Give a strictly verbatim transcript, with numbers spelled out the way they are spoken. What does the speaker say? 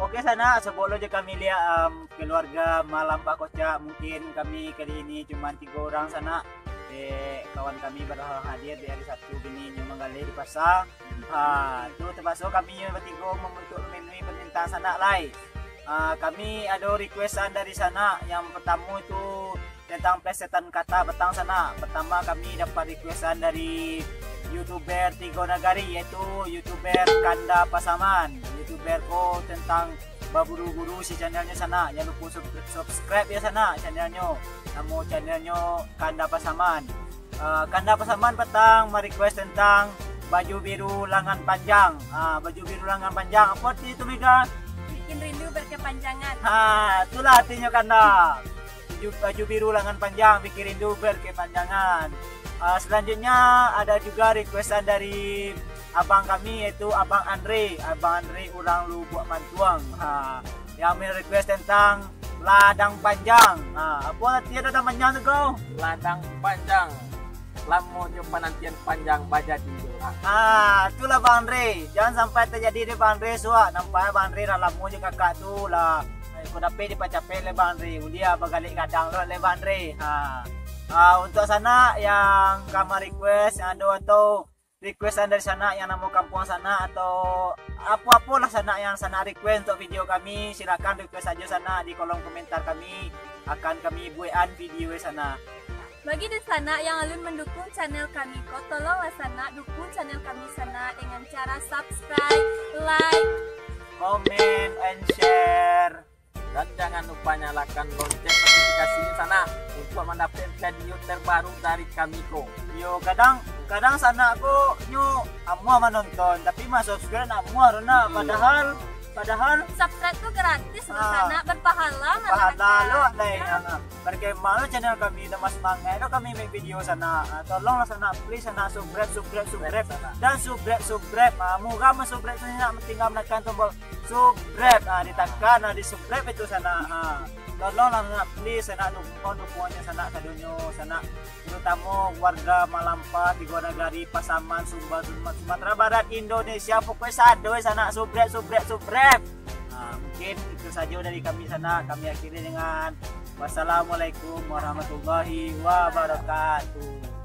Oke, sanak, sabalun jo kami liek, em, keluarga Malam Pak Kocak, mungkin kami kali ini cuma tigo urang, sanak. Dek kawan kami baru hadir di hari Sabtu bini nyo manggaleh di pasa. Ha, tu terpakso kami batigo mem-, untuk memenuhi permintaan sanak lai. Ha, kami ado requestan dari sanak. Yang pertamo tu tentang plesetan kata patang sanak. Pertama kami dapat requestan dari YouTuber Tigo Nagari, yaitu YouTuber Kanda Pasaman. YouTuber ko tentang baburu-buru si channelnyo sanak. Jan lupo sub-, subscribe ya sanak channelnyo. Namo channelnyo Kanda Pasaman. Eh, Kanda Pasaman patang ma-request tentang baju biru langan panjang. Ah, baju biru langan panjang. Apo arti itu, Mega? Bikin rindu berkepanjangan. Ha, itulah artinyo, Kanda. Baju, baju biru langan panjang, bikin rindu berkepanjangan. Ah, selanjutnya ada juga requestan dari abang kami, yaitu Abang Andre. Abang Andre urang Lubuak Mantuang. Ha, yang me-request tentang ladang panjang. Ha, apo arti ladang panjang tu, ko? Ladang panjang. Lamo jo panantian panjang bajadi jo urang. Ha, itulah Bang Andre. Jan sampai tajadi dek Bang Andre suak. Nampak Bang Andre lah lamo jo kakak tu lah. Ko dapek dipacapek leh Bang Andre. Uliah bagalek gadang lo leh Bang Andre. Ha. Ha, untuk sanak yang ka ma-request, yang ado atau requestan dari sanak yang namo kampuang sanak atau apo-apolah sanak yang sanak request untuk video kami, silakan request sajo sanak di kolom komentar kami, akan kami buekan video sanak. Bagi dunsanak yang alun mandukung channel kami ko, tolonglah sanak dukung channel kami sanak dengan cara subscribe, like, comment, and share. Dan jangan lupa nyalakan lonceng notifikasinyo sanak untuk mandapek video terbaru dari kami ko. Yo, kadang, kadang sanak ko nyo amuah manonton, tapi ma-subscribe ndak amuah tu nak. Hmm. Padahal, padahal subscribe tu gratis loh, ah, sanak, berpahala malah. Berpahala lo, alai. Ya. Ah, berkemah lo channel kami, tambah semangat lo kami make video sanak. Ah, tolonglah sanak, please sanak, subscribe, subscribe, subscribe, sanak. Dan subscribe, subscribe. Ah, murah ma-subscribe tu nak, tinggal menekan tombol subscribe, ha, ditakan, ha, di-subscribe itu sanak, ha. Tolonglah sanak, please sanak, dukung, dukungan sanak sadonyo, sanak, terutamo warga Malampa, Tigo Nagari, Pasaman, Sumba, Suma-, Sumatera Barat, Indonesia, pokoknyo sado sanak, subscribe, subscribe, subscribe. Ha, mungkin itu sajo dari kami sanak, kami akhiri dengan wassalamualaikum warahmatullahi wabarakatuh.